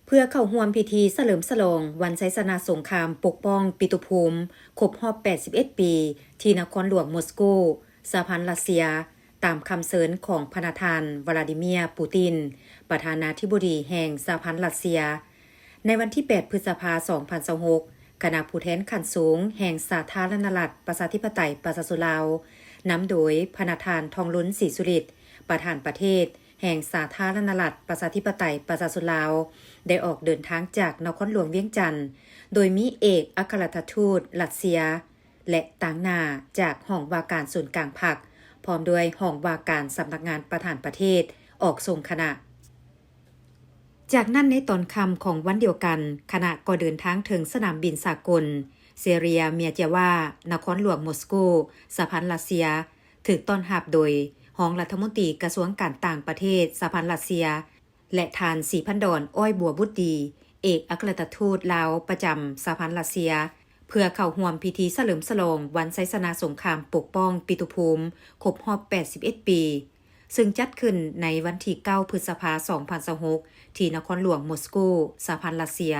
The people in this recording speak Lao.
ເພື່ອເຂົ້າຮ່ວມພິທີສະເຫຼີມສະຫຼອງວັນໄຊຊະນະສົງຄາມປົກປ້ອງປິຕຸພູມຄົບຮອບ 81 ປີ ທີ່ນະຄອນຫຼວງມອສໂກ ສະຫະພັນຣັດເຊຍ, ຕາມຄຳເຊີນຂອງພະນະທ່ານ ວລາດີເມຍ ປູຕິນ ປະທານາທິບໍດີແຫ່ງສະຫະພັນຣັດເຊຍ. ໃນວັນທີ 8 ພຶດສະພາ 2026, ຄະນະຜູ້ແທນຂັ້ນສູງແຫ່ງສາທາລະນະລັດ ປະຊາທິປະໄຕ ປະຊາຊົນລາວ, ນຳໂດຍພະນະທ່ານ ທອງລຸນ ສີສຸລິດ ປະທານປະເທດແຫ່ງສາທາລະນະລັດ ປະຊາທິປະໄຕ ປະຊາຊົນລາວ, ໄດ້ອອກເດີນທາງຈາກນະຄອນຫຼວງວຽງຈັນ, ໂດຍມີເອກອັກຄະລັດຖະທູດຣັດເຊຍ ແລະ ຕາງໜ້າຈາກຫ້ອງວ່າການສູນກາງພັກ, ພ້ອມດ້ວຍຫ້ອງວ່າການສຳນັກງານປະທານປະເທດ ອອກສົ່ງຄະນະ. ຈາກນັ້ນໃນຕອນຄ່ຳຂອງວັນດຽວກັນ, ຄະນະກໍເດີນທາງເຖິງສະໜາມບິນສາກົນ ເຊເຣຍ ເມຍເຈຍວາ ນະຄອນຫຼວງມອສໂກ ສະຫະພັນຣັດເຊຍ, ຖືກຕ້ອນຮັບໂດຍຮອງລັດຖະມົນຕີກະຊວງການຕ່າງປະເທດສະຫະພັນຣັດເຊຍ ແລະ ທ່ານ ສີພັນດອນ ອ້ອຍບົວບຸດດີ ເອກອັກຄະລັດຖະທູດລາວປະຈຳສະຫະພັນຣັດເຊຍ, ເພື່ອເຂົ້າຮ່ວມພິທີສະເຫຼີມສະຫຼອງວັນໄຊຊະນະສົງຄາມປົກປ້ອງປິຕຸພູມຄົບຮອບ 81 ປີ ຊຶ່ງຈັດຂຶ້ນໃນວັນທີ 9 ພຶດສະພາ 2026 ທີ່ນະຄອນຫຼວງມອສໂກ ສະຫະພັນຣັດເຊຍ.